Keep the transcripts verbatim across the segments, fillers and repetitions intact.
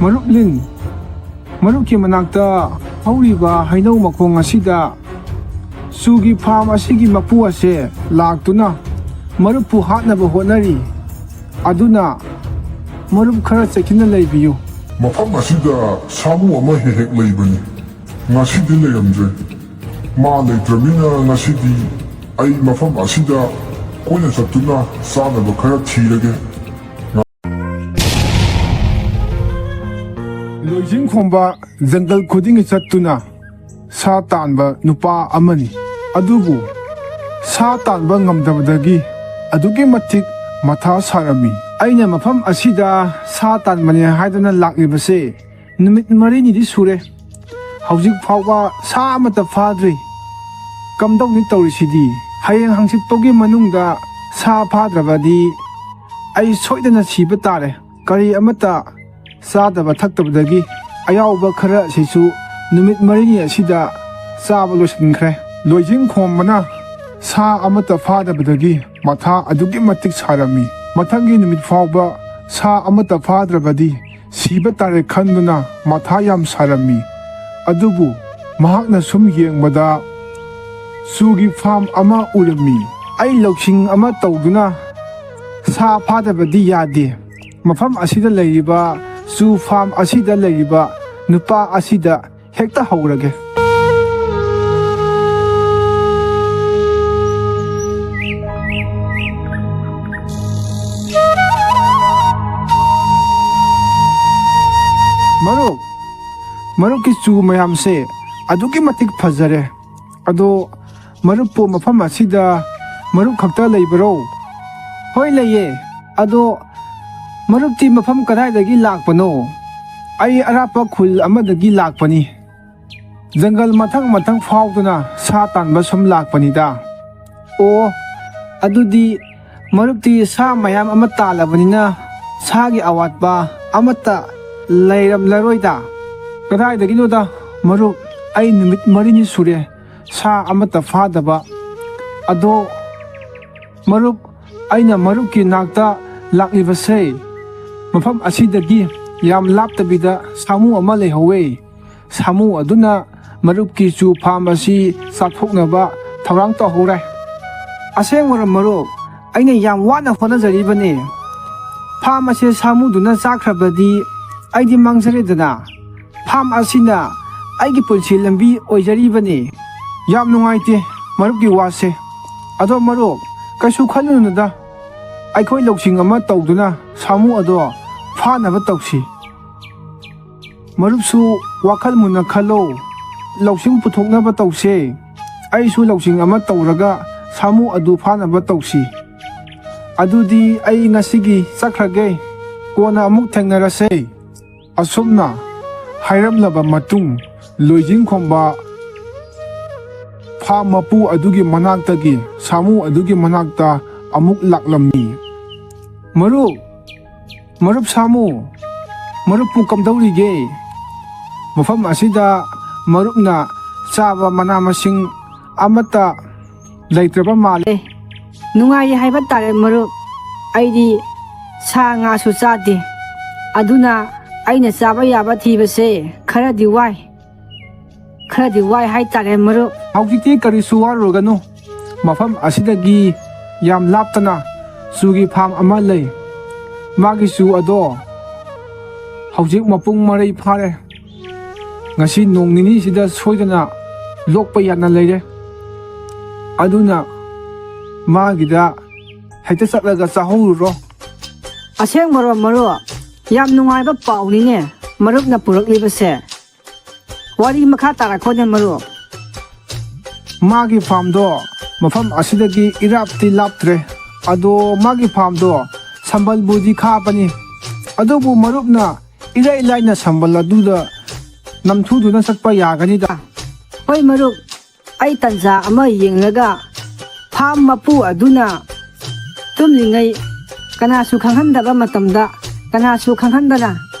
ꯃꯔꯨꯞ ꯂꯤꯟ, ꯃꯔꯨꯞꯀꯤ ꯃꯅꯥꯛꯇ ꯍꯧꯔꯤꯕ ꯍꯩꯅꯧ ꯃꯈꯣꯡ ꯑꯁꯤꯗ ꯆꯨꯒꯤ ꯐꯥꯔꯝ ꯑꯁꯤꯒꯤ ꯃꯄꯨ ꯑꯁꯦ ꯂꯥꯛꯇꯨꯅ ꯃꯔꯨꯞꯄꯨ ꯍꯥꯠꯅꯕ ꯍꯣꯠꯅꯔꯤ꯫ ꯑꯗꯨꯅ ꯃꯔꯨꯞ ꯈꯔ ꯆꯦꯛꯁꯤꯟꯅ ꯂꯩꯕꯤꯌꯨ꯫ ꯃꯐꯝ ꯑꯁꯤꯗ ꯁꯥꯃꯨ ꯑꯃ ꯍꯦꯛ ꯍꯦꯛ ꯂꯩꯕꯅꯤ꯫ ꯉꯁꯤꯗꯤ ꯂꯩꯔꯝꯗ꯭ꯔꯦ꯫ ꯃꯥ ꯂꯩꯇ꯭ꯔꯕꯅꯤꯅ ꯉꯁꯤꯗꯤ ꯑꯩ ꯃꯐꯝ ꯑꯁꯤꯗ ꯀꯣꯏꯅ ꯆꯠꯇꯨꯅ ꯆꯥꯅꯕ ꯈꯔ ꯊꯤꯔꯒꯦ꯫ ꯂꯣꯏꯖꯤꯡ ꯈꯣꯝꯕ ꯖꯪꯒꯜ ꯈꯨꯗꯤꯡꯒꯤ ꯆꯠꯇꯨꯅ ꯁꯥ ꯇꯥꯟꯕ ꯅꯨꯄꯥ ꯑꯃꯅꯤ꯫ ꯑꯗꯨꯕꯨ ꯁꯥ ꯇꯥꯟꯕ ꯉꯝꯗꯕꯗꯒꯤ ꯑꯗꯨꯛꯀꯤ ꯃꯇꯤꯛ ꯃꯊꯥ ꯁꯥꯔꯝꯃꯤ꯫ ꯑꯩꯅ ꯃꯐꯝ ꯑꯁꯤꯗ ꯁꯥ ꯇꯥꯟꯕꯅꯦ ꯍꯥꯏꯗꯨꯅ ꯂꯥꯛꯂꯤꯕꯁꯦ ꯅꯨꯃꯤꯠ ꯃꯔꯤꯅꯤꯗꯤ ꯁꯨꯔꯦ꯫ ꯍꯧꯖꯤꯛ ꯐꯥꯎꯕ ꯁꯥ ꯑꯃꯠꯇ ꯐꯥꯗ꯭ꯔꯤ꯫ ꯀꯝꯗꯧꯅꯤ ꯇꯧꯔꯤꯁꯤꯗꯤ? ꯍꯌꯦꯡ ꯍꯪꯆꯤꯠ ꯐꯥꯎꯒꯤ ꯃꯅꯨꯡꯗ ꯁꯥ ꯐꯥꯗ꯭ꯔꯕꯗꯤ ꯑꯩ ꯁꯣꯏꯗꯅ ꯁꯤꯕ ꯇꯥꯔꯦ꯫ ꯀꯔꯤ ꯑꯃꯠꯇ ꯆꯥꯗꯕ ꯊꯛꯇꯕꯗꯒꯤ ꯑꯌꯥꯎꯕ ꯈꯔ ꯑꯁꯤꯁꯨ ꯅꯨꯃꯤꯠ ꯃꯔꯤꯅꯤ ꯑꯁꯤꯗ ꯆꯥꯕ ꯂꯣꯏꯁꯤꯟꯈ꯭ꯔꯦ꯫ ꯂꯣꯏꯖꯤꯡ ꯈꯣꯝꯕꯅ ꯁꯥ ꯑꯃꯠꯇ ꯐꯥꯗꯕꯗꯒꯤ ꯃꯊꯥ ꯑꯗꯨꯛꯀꯤ ꯃꯇꯤꯛ ꯁꯥꯔꯝꯃꯤ꯫ ꯃꯊꯪꯒꯤ ꯅꯨꯃꯤꯠ ꯐꯥꯎꯕ ꯁꯥ ꯑꯃꯠꯇ ꯐꯥꯗ꯭ꯔꯕꯗꯤ ꯁꯤꯕ ꯇꯥꯔꯦ ꯈꯟꯗꯨꯅ ꯃꯊꯥ ꯌꯥꯝ ꯁꯥꯔꯝꯃꯤ꯫ ꯑꯗꯨꯕꯨ ꯃꯍꯥꯛꯅ ꯁꯨꯝ ꯌꯦꯡꯕꯗ ꯆꯨꯒꯤ ꯐꯥꯔꯝ ꯑꯃ ꯎꯔꯝꯃꯤ꯫ ꯑꯩ ꯂꯧꯁꯤꯡ ꯑꯃ ꯇꯧꯗꯨꯅ ꯁꯥ ꯐꯥꯗꯕꯗꯤ ꯌꯥꯗꯦ꯫ ꯃꯐꯝ ꯑꯁꯤꯗ ꯂꯩꯔꯤꯕ ꯆꯨ ꯐꯥꯔꯝ ꯑꯁꯤꯗ ꯂꯩꯔꯤꯕ ꯅꯨꯄꯥ ꯑꯁꯤꯗ ꯍꯦꯛꯇ ꯍꯧꯔꯒꯦ꯫ ꯃꯔꯨꯞ, ꯃꯔꯨꯞꯀꯤ ꯆꯨ ꯃꯌꯥꯝꯁꯦ ꯑꯗꯨꯛꯀꯤ ꯃꯇꯤꯛ ꯐꯖꯔꯦ꯫ ꯑꯗꯣ ꯃꯔꯨꯞꯄꯨ ꯃꯐꯝ ꯑꯁꯤꯗ ꯃꯔꯨꯞ ꯈꯛꯇ ꯂꯩꯕꯔꯣ? ꯍꯣꯏ, ꯂꯩꯌꯦ꯫ ꯑꯗꯣ ꯃꯔꯨꯞꯇꯤ ꯃꯐꯝ ꯀꯗꯥꯏꯗꯒꯤ ꯂꯥꯛꯄꯅꯣ? ꯑꯩ ꯑꯔꯥꯞꯄ ꯈꯨꯜ ꯑꯃꯗꯒꯤ ꯂꯥꯛꯄꯅꯤ꯫ ꯖꯪꯒꯜ ꯃꯊꯪ ꯃꯊꯪ ꯐꯥꯎꯗꯨꯅ ꯁꯥ ꯇꯥꯟꯕ ꯁꯨꯝ ꯂꯥꯛꯄꯅꯤꯗ꯫ ꯑꯣ, ꯑꯗꯨꯗꯤ ꯃꯔꯨꯞꯇꯤ ꯁꯥ ꯃꯌꯥꯝ ꯑꯃ ꯇꯥꯜꯂꯕꯅꯤꯅ ꯁꯥꯒꯤ ꯑꯋꯥꯠꯄ ꯑꯃꯠꯇ ꯂꯩꯔꯝꯂꯔꯣꯏꯗ꯫ ꯀꯗꯥꯏꯗꯒꯤꯅꯣꯗ ꯃꯔꯨꯞ, ꯑꯩ ꯅꯨꯃꯤꯠ ꯃꯔꯤꯅꯤ ꯁꯨꯔꯦ ꯁꯥ ꯑꯃꯠꯇ ꯐꯥꯗꯕ꯫ ꯑꯗꯣ ꯃꯔꯨꯞ, ꯑꯩꯅ ꯃꯔꯨꯞꯀꯤ ꯅꯥꯛꯇ ꯂꯥꯛꯂꯤꯕꯁꯦ ꯃꯐꯝ ꯑꯁꯤꯗꯒꯤ ꯌꯥꯝ ꯂꯥꯞꯇꯕꯤꯗ ꯁꯥꯃꯨ ꯑꯃ ꯂꯩꯍꯧꯋꯦ꯫ ꯁꯥꯃꯨ ꯑꯗꯨꯅ ꯃꯔꯨꯞꯀꯤ ꯆꯨ ꯐꯥꯝ ꯑꯁꯤ ꯆꯥꯊꯣꯛꯅꯕ ꯊꯧꯔꯥꯡ ꯇꯧꯍꯧꯔꯦ꯫ "ꯑꯁꯦꯡꯕꯔꯣ ꯃꯔꯨꯞ? ꯑꯩꯅ ꯌꯥꯝ ꯋꯥꯅ ꯍꯣꯠꯅꯖꯔꯤꯕꯅꯤ꯫ ꯐꯥꯝ ꯑꯁꯤ ꯁꯥꯃꯨꯗꯨꯅ ꯆꯥꯈ꯭ꯔꯕꯗꯤ ꯑꯩꯗꯤ ꯃꯥꯡꯖꯔꯦꯗꯅ꯫ ꯐꯥꯝ ꯑꯁꯤꯅ ꯑꯩꯒꯤ ꯄꯨꯟꯁꯤ ꯂꯝꯕꯤ ꯑꯣꯏꯖꯔꯤꯕꯅꯤ꯫" "ꯌꯥꯝ ꯅꯨꯡꯉꯥꯏꯇꯦ ꯃꯔꯨꯞꯀꯤ ꯋꯥꯁꯦ꯫ ꯑꯗꯣ ꯃꯔꯨꯞ, ꯀꯩꯁꯨ ꯈꯜꯂꯨꯅꯨꯗ꯫ ꯑꯩꯈꯣꯏ ꯂꯧꯁꯤꯡ ꯑꯃ ꯇꯧꯗꯨꯅ ꯁꯥꯃꯨ ꯑꯗꯣ ꯐꯥꯅꯕ ꯇꯧꯁꯤ꯫ ꯃꯔꯨꯞꯁꯨ ꯋꯥꯈꯜ ꯃꯨꯟꯅ ꯈꯜꯂꯣ꯫ ꯂꯧꯁꯤꯡ ꯄꯨꯊꯣꯛꯅꯕ ꯇꯧꯁꯦ꯫ ꯑꯩꯁꯨ ꯂꯧꯁꯤꯡ ꯑꯃ ꯇꯧꯔꯒ ꯁꯥꯃꯨ ꯑꯗꯨ ꯐꯥꯅꯕ ꯇꯧꯁꯤ꯫ ꯑꯗꯨꯗꯤ ꯑꯩ ꯉꯁꯤꯒꯤ ꯆꯠꯈ꯭ꯔꯒꯦ꯫ ꯀꯣꯟꯅ ꯑꯃꯨꯛ ꯊꯦꯡꯅꯔꯁꯦ꯫" ꯑꯁꯨꯝꯅ ꯍꯥꯏꯔꯝꯂꯕ ꯃꯇꯨꯡ, ꯂꯣꯏꯖꯤꯡꯈꯣꯝꯕ ꯐꯥꯝ ꯃꯄꯨ ꯑꯗꯨꯒꯤ ꯃꯅꯥꯛꯇꯒꯤ ꯁꯥꯃꯨ ꯑꯗꯨꯒꯤ ꯃꯅꯥꯛꯇ ꯑꯃꯨꯛ ꯂꯥꯛꯂꯝꯃꯤ꯫ "ꯃꯔꯨꯞ, ꯃꯔꯨꯞ ꯁꯥꯃꯨ, ꯃꯔꯨꯞꯄꯨ ꯀꯝꯗꯧꯔꯤꯒꯦ? ꯃꯐꯝ ꯑꯁꯤꯗ ꯃꯔꯨꯞꯅ ꯆꯥꯕ ꯃꯅꯥ ꯃꯁꯤꯡ ꯑꯃꯠꯇ ꯂꯩꯇ꯭ꯔꯕ ꯃꯥꯜꯂꯦ꯫" "ꯑꯦ, ꯅꯨꯡꯉꯥꯏꯔꯤ ꯍꯥꯏꯕ ꯇꯥꯔꯦ ꯃꯔꯨꯞ꯫ ꯑꯩꯗꯤ ꯁꯥ ꯉꯥꯁꯨ ꯆꯥꯗꯦ꯫ ꯑꯗꯨꯅ ꯑꯩꯅ ꯆꯥꯕ ꯌꯥꯕ ꯊꯤꯕꯁꯦ ꯈꯔꯗꯤ ꯋꯥꯏ꯫ ꯈꯔꯗꯤ ꯋꯥꯏ ꯍꯥꯏ ꯇꯥꯔꯦ ꯃꯔꯨꯞ꯫" "ꯍꯧꯖꯤꯛꯇꯤ ꯀꯔꯤꯁꯨ ꯋꯥꯔꯨꯔꯒꯅꯨ꯫ ꯃꯐꯝ ꯑꯁꯤꯗꯒꯤ ꯌꯥꯝ ꯂꯥꯞꯇꯅ ꯆꯨꯒꯤ ꯐꯥꯝ ꯑꯃ ꯂꯩ꯫ ꯃꯥꯒꯤ ꯆꯨ ꯑꯗꯣ ꯍꯧꯖꯤꯛ ꯃꯄꯨꯡ ꯃꯔꯩ ꯐꯥꯔꯦ꯫ ꯉꯁꯤ ꯅꯣꯡ ꯅꯤꯅꯤꯁꯤꯗ ꯁꯣꯏꯗꯅ ꯂꯣꯛꯄ ꯌꯥꯅ ꯂꯩꯔꯦ꯫ ꯑꯗꯨꯅ ꯃꯥꯒꯤꯗ ꯍꯦꯛꯇ ꯆꯠꯂꯒ ꯆꯥꯍꯧꯔꯨꯔꯣ꯫" "ꯑꯁꯦꯡꯕꯔꯣ ꯃꯔꯨꯞ? ꯌꯥꯝ ꯅꯨꯡꯉꯥꯏꯕ ꯄꯥꯎꯅꯤꯅꯦ ꯃꯔꯨꯞꯅ ꯄꯨꯔꯛꯂꯤꯕꯁꯦ꯫ ꯋꯥꯔꯤ ꯃꯈꯥ ꯇꯥꯔꯛꯈꯣꯅꯦ ꯃꯔꯨꯞ꯫" "ꯃꯥꯒꯤ ꯐꯥꯝꯗꯣ ꯃꯐꯝ ꯑꯁꯤꯗꯒꯤ ꯏꯔꯥꯞꯇꯤ ꯂꯥꯞꯇ꯭ꯔꯦ꯫ ꯑꯗꯣ ꯃꯥꯒꯤ ꯐꯥꯝꯗꯣ ꯁꯝꯕꯜꯕꯨꯗꯤ ꯈꯥꯕꯅꯤ꯫ ꯑꯗꯨꯕꯨ ꯃꯔꯨꯞꯅ ꯏꯔꯥꯏ ꯂꯥꯏꯅ ꯁꯝꯕꯜ ꯑꯗꯨꯗ ꯅꯝꯊꯨꯗꯨꯅ ꯆꯠꯄ ꯌꯥꯒꯅꯤꯗ꯫" "ꯍꯣꯏ ꯃꯔꯨꯞ, ꯑꯩ ꯇꯟꯖꯥ ꯑꯃ ꯌꯦꯡꯂꯒ ꯐꯥꯝ ꯃꯄꯨ ꯑꯗꯨꯅ ꯇꯨꯝꯂꯤꯉꯩ ꯀꯅꯥꯁꯨ ꯈꯪꯍꯟꯗꯕ ꯃꯇꯝꯗ ꯀꯅꯥꯁꯨ ꯈꯪꯍꯟꯗꯅ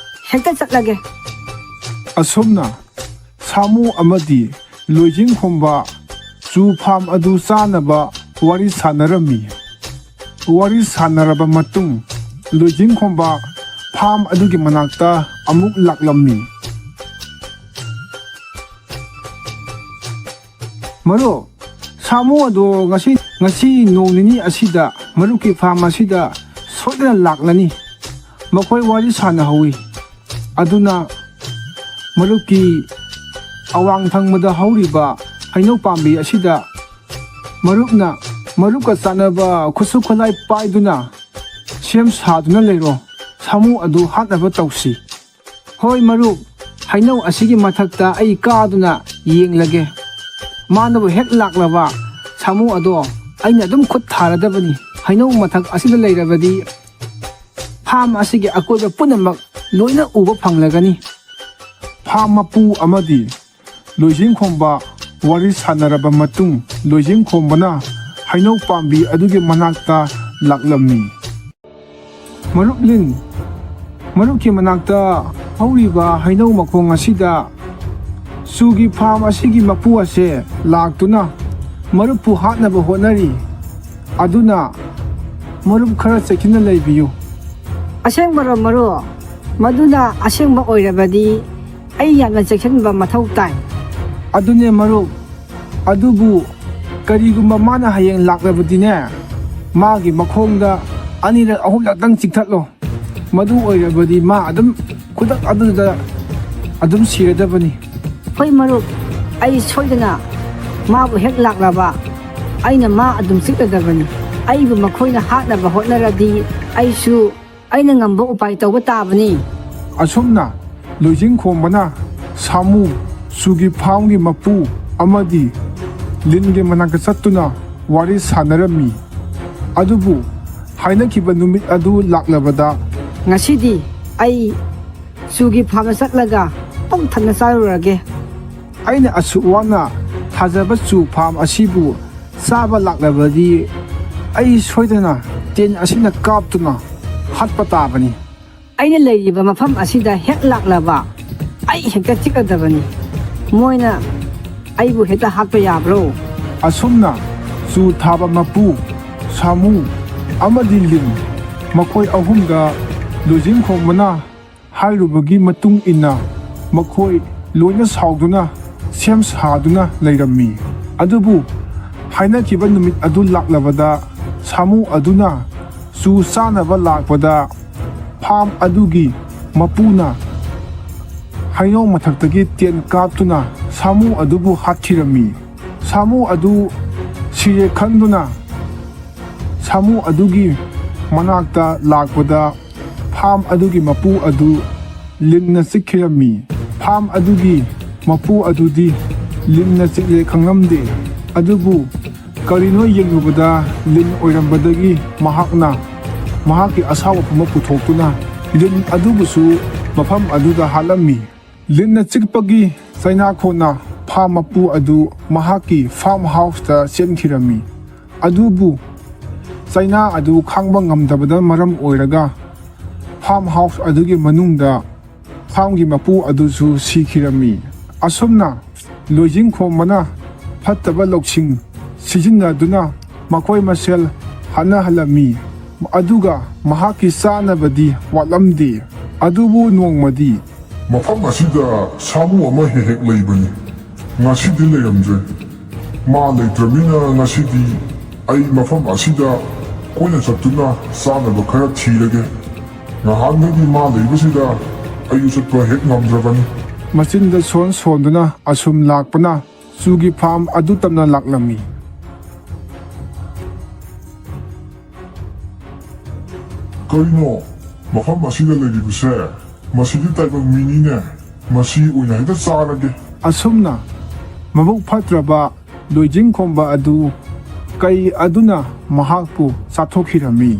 ꯍꯦꯛꯇ ꯆꯠꯂꯒꯦ꯫" ꯑꯁꯨꯝꯅ ꯁꯥꯃꯨ ꯑꯃꯗꯤ ꯂꯣꯏꯖꯤꯡꯈꯣꯝꯕ ꯆꯨ ꯐꯥꯝ ꯑꯗꯨ ꯆꯥꯅꯕ ꯋꯥꯔꯤ ꯁꯥꯟꯅꯔꯝꯃꯤ꯫ ꯋꯥꯔꯤ ꯁꯥꯟꯅꯔꯕ ꯃꯇꯨꯡ, ꯂꯣꯏꯖꯤꯡꯈꯣꯝꯕ ꯐꯥꯝ ꯑꯗꯨꯒꯤ ꯃꯅꯥꯛꯇ ꯑꯃꯨꯛ ꯂꯥꯛꯂꯝꯃꯤ꯫ ꯃꯔꯨꯞ, ꯁꯥꯃꯨ ꯑꯗꯣ ꯉꯁꯤ, ꯉꯁꯤ ꯅꯣꯡ ꯅꯤꯅꯤ ꯑꯁꯤꯗ ꯃꯔꯨꯞꯀꯤ ꯐꯥꯝ ꯑꯁꯤꯗ ꯁꯣꯏꯗꯅ ꯂꯥꯛꯂꯅꯤ꯫ ꯃꯈꯣꯏ ꯋꯥꯔꯤ ꯁꯥꯟꯅꯍꯧꯏ꯫ ꯑꯗꯨꯅ ꯃꯔꯨꯞꯀꯤ ꯑꯋꯥꯡ ꯊꯪꯕꯗ ꯍꯧꯔꯤꯕ ꯍꯩꯅꯧ ꯄꯥꯝꯕꯤ ꯑꯁꯤꯗ ꯃꯔꯨꯞꯅ ꯃꯔꯨꯞꯀ ꯆꯥꯟꯅꯕ ꯈꯨꯠꯁꯨ ꯈꯨꯠꯂꯥꯏ ꯄꯥꯏꯗꯨꯅ ꯁꯦꯝ ꯁꯥꯗꯨꯅ ꯂꯩꯔꯣ꯫ ꯁꯥꯃꯨ ꯑꯗꯨ ꯍꯥꯠꯅꯕ ꯇꯧꯁꯤ꯫ ꯍꯣꯏ ꯃꯔꯨꯞ, ꯍꯩꯅꯧ ꯑꯁꯤꯒꯤ ꯃꯊꯛꯇ ꯑꯩ ꯀꯥꯗꯨꯅ ꯌꯦꯡꯂꯒꯦ꯫ ꯃꯥꯅꯕꯨ ꯍꯦꯛ ꯂꯥꯛꯂꯕ ꯁꯥꯃꯨ ꯑꯗꯣ ꯑꯩꯅ ꯑꯗꯨꯝ ꯈꯨꯠ ꯊꯥꯔꯗꯕꯅꯤ꯫ ꯍꯩꯅꯧ ꯃꯊꯛ ꯑꯁꯤꯗ ꯂꯩꯔꯕꯗꯤ ꯐꯥꯝ ꯑꯁꯤꯒꯤ ꯑꯀꯣꯏꯕ ꯄꯨꯝꯅꯃꯛ ꯂꯣꯏꯅ ꯎꯕ ꯐꯪꯂꯒꯅꯤ꯫ ꯐꯥꯝ ꯃꯄꯨ ꯑꯃꯗꯤ ꯂꯣꯏꯖꯤꯡꯈꯣꯝꯕ ꯋꯥꯔꯤ ꯁꯥꯟꯅꯔꯕ ꯃꯇꯨꯡ, ꯂꯣꯏꯖꯤꯡꯈꯣꯝꯕꯅ ꯍꯩꯅꯧ ꯄꯥꯝꯕꯤ ꯑꯗꯨꯒꯤ ꯃꯅꯥꯛꯇ ꯂꯥꯛꯂꯝꯃꯤ꯫ ꯃꯔꯨꯞ ꯂꯤꯟ, ꯃꯔꯨꯞꯀꯤ ꯃꯅꯥꯛꯇ ꯍꯧꯔꯤꯕ ꯍꯩꯅꯧ ꯃꯈꯣꯡ ꯑꯁꯤꯗ ꯆꯨꯒꯤ ꯐꯥꯝ ꯑꯁꯤꯒꯤ ꯃꯄꯨ ꯑꯁꯦ ꯂꯥꯛꯇꯨꯅ ꯃꯔꯨꯞꯄꯨ ꯍꯥꯠꯅꯕ ꯍꯣꯠꯅꯔꯤ꯫ ꯑꯗꯨꯅ ꯃꯔꯨꯞ ꯈꯔ ꯆꯦꯛꯁꯤꯟꯅ ꯂꯩꯕꯤꯌꯨ꯫ ꯑꯁꯦꯡꯕꯔꯣ ꯃꯔꯨꯞ? ꯃꯗꯨꯅ ꯑꯁꯦꯡꯕ ꯑꯣꯏꯔꯕꯗꯤ ꯑꯩ ꯌꯥꯝꯅ ꯆꯦꯛꯁꯤꯟꯕ ꯃꯊꯧ ꯇꯥꯏ꯫ ꯑꯗꯨꯅꯦ ꯃꯔꯨꯞ, ꯑꯗꯨꯕꯨ ꯀꯔꯤꯒꯨꯝꯕ ꯃꯥꯅ ꯍꯌꯦꯡ ꯂꯥꯛꯂꯕꯗꯤꯅꯦ, ꯃꯥꯒꯤ ꯃꯈꯣꯡꯗ ꯑꯅꯤꯔꯛ ꯑꯍꯨꯝꯂꯛꯇꯪ ꯆꯤꯛꯊꯠꯂꯣ꯫ ꯃꯗꯨ ꯑꯣꯏꯔꯕꯗꯤ ꯃꯥ ꯑꯗꯨꯝ ꯈꯨꯗꯛ ꯑꯗꯨꯗ ꯑꯗꯨꯝ ꯁꯤꯔꯗꯕꯅꯤ꯫ ꯍꯣꯏ ꯃꯔꯨꯞ, ꯑꯩ ꯁꯣꯏꯗꯅ ꯃꯥꯕꯨ ꯍꯦꯛ ꯂꯥꯛꯂꯕ ꯑꯩꯅ ꯃꯥ ꯑꯗꯨꯝ ꯆꯤꯛꯂꯗꯕꯅꯤ꯫ ꯑꯩꯕꯨ ꯃꯈꯣꯏꯅ ꯍꯥꯠꯅꯕ ꯍꯣꯠꯅꯔꯗꯤ ꯑꯩꯁꯨ ꯑꯩꯅ ꯉꯝꯕ ꯎꯄꯥꯏ ꯇꯧꯕ ꯇꯥꯕꯅꯤ꯫ ꯑꯁꯨꯝꯅ ꯂꯣꯏꯖꯤꯡꯈꯣꯝꯕꯅ ꯁꯥꯃꯨ, ꯆꯨꯒꯤ ꯐꯥꯝꯒꯤ ꯃꯄꯨ ꯑꯃꯗꯤ ꯂꯤꯟꯒꯤ ꯃꯅꯥꯛꯇ ꯆꯠꯇꯨꯅ ꯋꯥꯔꯤ ꯁꯥꯟꯅꯔꯝꯃꯤ꯫ ꯑꯗꯨꯕꯨ ꯍꯥꯏꯅꯈꯤꯕ ꯅꯨꯃꯤꯠ ꯑꯗꯨ ꯂꯥꯛꯂꯕꯗ, ꯉꯁꯤꯗꯤ ꯑꯩ ꯆꯨꯒꯤ ꯐꯥꯝꯗ ꯆꯠꯂꯒ ꯄꯨꯛ ꯊꯟꯅ ꯆꯥꯔꯨꯔꯒꯦ꯫ ꯑꯩꯅ ꯑꯁꯨꯛ ꯋꯥꯅ ꯊꯥꯖꯕ ꯆꯨ ꯐꯥꯝ ꯑꯁꯤꯕꯨ ꯆꯥꯕ ꯂꯥꯛꯂꯕꯗꯤ ꯑꯩ ꯁꯣꯏꯗꯅ ꯇꯤꯟ ꯑꯁꯤꯅ ꯀꯥꯞꯇꯨꯅ ꯍꯥꯠꯄ ꯇꯥꯕꯅꯤ꯫ ꯑꯩꯅ ꯂꯩꯔꯤꯕ ꯃꯐꯝ ꯑꯁꯤꯗ ꯍꯦꯛ ꯂꯥꯛꯂꯕ ꯑꯩ ꯍꯦꯛꯇ ꯆꯤꯛꯀꯗꯕꯅꯤ꯫ ꯃꯣꯏꯅ ꯑꯩꯕꯨ ꯍꯦꯛꯇ ꯍꯥꯠꯄ ꯌꯥꯕ꯭ꯔꯣ? ꯑꯁꯨꯝꯅ ꯆꯨ ꯊꯥꯕ ꯃꯄꯨ, ꯁꯥꯃꯨ ꯑꯃꯗꯤ ꯂꯤꯟ, ꯃꯈꯣꯏ ꯑꯍꯨꯝꯗ ꯂꯣꯏꯖꯤꯡꯈꯣꯝꯕꯅ ꯍꯥꯏꯔꯨꯕꯒꯤ ꯃꯇꯨꯡ ꯏꯟꯅ ꯃꯈꯣꯏ ꯂꯣꯏꯅ ꯁꯥꯎꯗꯨꯅ ꯁꯦꯝ ꯁꯥꯗꯨꯅ ꯂꯩꯔꯝꯃꯤ꯫ ꯑꯗꯨꯕꯨ ꯍꯥꯏꯅꯈꯤꯕ ꯅꯨꯃꯤꯠ ꯑꯗꯨ ꯂꯥꯛꯂꯕꯗ ꯁꯥꯃꯨ ꯑꯗꯨꯅ ꯆꯨ ꯆꯥꯅꯕ ꯂꯥꯛꯄꯗ ꯐꯥꯝ ꯑꯗꯨꯒꯤ ꯃꯄꯨꯅ ꯍꯩꯅꯧ ꯃꯊꯛꯇꯒꯤ ꯇꯦꯟ ꯀꯥꯞꯇꯨꯅ ꯁꯥꯃꯨ ꯑꯗꯨꯕꯨ ꯍꯥꯠꯈꯤꯔꯝꯃꯤ꯫ ꯁꯥꯃꯨ ꯑꯗꯨ ꯁꯤꯔꯦ ꯈꯟꯗꯨꯅ ꯁꯥꯃꯨ ꯑꯗꯨꯒꯤ ꯃꯅꯥꯛꯇ ꯂꯥꯛꯄꯗ ꯐꯥꯝ ꯑꯗꯨꯒꯤ ꯃꯄꯨ ꯑꯗꯨ ꯂꯤꯟꯅ ꯆꯤꯛꯈꯤꯔꯝꯃꯤ꯫ ꯐꯥꯝ ꯑꯗꯨꯒꯤ ꯃꯄꯨ ꯑꯗꯨꯗꯤ ꯂꯤꯟꯅ ꯆꯤꯛꯂꯦ ꯈꯪꯂꯝꯗꯦ꯫ ꯑꯗꯨꯕꯨ ꯀꯔꯤꯅꯣ ꯌꯦꯡꯂꯨꯕꯗ ꯂꯤꯟ ꯑꯣꯏꯔꯝꯕꯗꯒꯤ ꯃꯍꯥꯛꯅ ꯃꯍꯥꯛꯀꯤ ꯑꯁꯥꯎꯕ ꯄꯨꯝꯕ ꯄꯨꯊꯣꯛꯇꯨꯅ ꯂꯤꯟ ꯑꯗꯨꯕꯨꯁꯨ ꯃꯐꯝ ꯑꯗꯨꯗ ꯍꯥꯠꯂꯝꯃꯤ꯫ ꯂꯤꯟꯅ ꯆꯤꯛꯄꯒꯤ ꯆꯩꯅꯥꯈꯣꯟꯅ ꯐꯥꯝ ꯃꯄꯨ ꯑꯗꯨ ꯃꯍꯥꯛꯀꯤ ꯐꯥꯝ ꯍꯥꯎꯁꯇ ꯆꯦꯟꯈꯤꯔꯝꯃꯤ꯫ ꯑꯗꯨꯕꯨ ꯆꯩꯅꯥ ꯑꯗꯨ ꯈꯥꯡꯕ ꯉꯝꯗꯕꯗ ꯃꯔꯝ ꯑꯣꯏꯔꯒ ꯐꯥꯝ ꯍꯥꯎꯁ ꯑꯗꯨꯒꯤ ꯃꯅꯨꯡꯗ ꯐꯥꯝꯒꯤ ꯃꯄꯨ ꯑꯗꯨꯁꯨ ꯁꯤꯈꯤꯔꯝꯃꯤ꯫ ꯑꯁꯨꯝꯅ ꯂꯣꯏꯖꯤꯡꯈꯣꯝꯕꯅ ꯐꯠꯇꯕ ꯂꯧꯁꯤꯡ ꯁꯤꯖꯤꯟꯅꯗꯨꯅ ꯃꯈꯣꯏ ꯃꯁꯦꯜ ꯍꯥꯠꯅꯍꯜꯂꯝꯃꯤ꯫ ꯑꯗꯨꯒ ꯃꯍꯥꯛꯀꯤ ꯆꯥꯅꯕꯗꯤ ꯋꯥꯠꯂꯝꯗꯦ꯫ ꯑꯗꯨꯕꯨ ꯅꯣꯡꯃꯗꯤ ꯃꯐꯝ ꯑꯁꯤꯗ ꯁꯥꯃꯨ ꯑꯃ ꯍꯦꯛ ꯍꯦꯛ ꯂꯩꯕꯅꯤ꯫ ꯉꯁꯤꯗꯤ ꯂꯩꯔꯝꯗ꯭ꯔꯦ꯫ ꯃꯥ ꯂꯩꯇ꯭ꯔꯕꯅꯤꯅ ꯉꯁꯤꯗꯤ ꯑꯩ ꯃꯐꯝ ꯑꯁꯤꯗ ꯀꯣꯏꯅ ꯆꯠꯇꯨꯅ ꯆꯥꯅꯕ ꯈꯔ ꯊꯤꯔꯒꯦ꯫ ꯉꯍꯥꯟꯗꯒꯤ ꯃꯥ ꯂꯩꯕꯁꯤꯗ ꯑꯩꯁꯨ ꯆꯠꯄ ꯍꯦꯛ ꯉꯝꯗ꯭ꯔꯕꯅꯤ꯫ ꯃꯆꯤꯟꯗ ꯁꯣꯟ ꯁꯣꯟꯗꯨꯅ ꯑꯁꯨꯝ ꯂꯥꯛꯄꯅ ꯆꯨꯒꯤ ꯐꯥꯝ ꯑꯗꯨ ꯇꯝꯅ ꯂꯥꯛꯂꯝꯃꯤ꯫ ꯀꯔꯤꯅꯣ ꯃꯐꯝ ꯑꯁꯤꯗ ꯂꯩꯔꯤꯕꯁꯦ? ꯃꯁꯤꯗꯤ ꯇꯥꯏꯕꯪ ꯃꯤꯅꯤꯅꯦ꯫ ꯃꯁꯤ ꯑꯣꯏꯅ ꯍꯦꯛꯇ ꯆꯥꯔꯒꯦ꯫ ꯑꯁꯨꯝꯅ ꯃꯕꯨꯛ ꯐꯠꯇ꯭ꯔꯕ ꯂꯣꯏꯖꯤꯡꯈꯣꯝꯕ ꯑꯗꯨ ꯀꯩ ꯑꯗꯨꯅ ꯃꯍꯥꯛꯄꯨ ꯆꯥꯊꯣꯛꯈꯤꯔꯝꯃꯤ꯫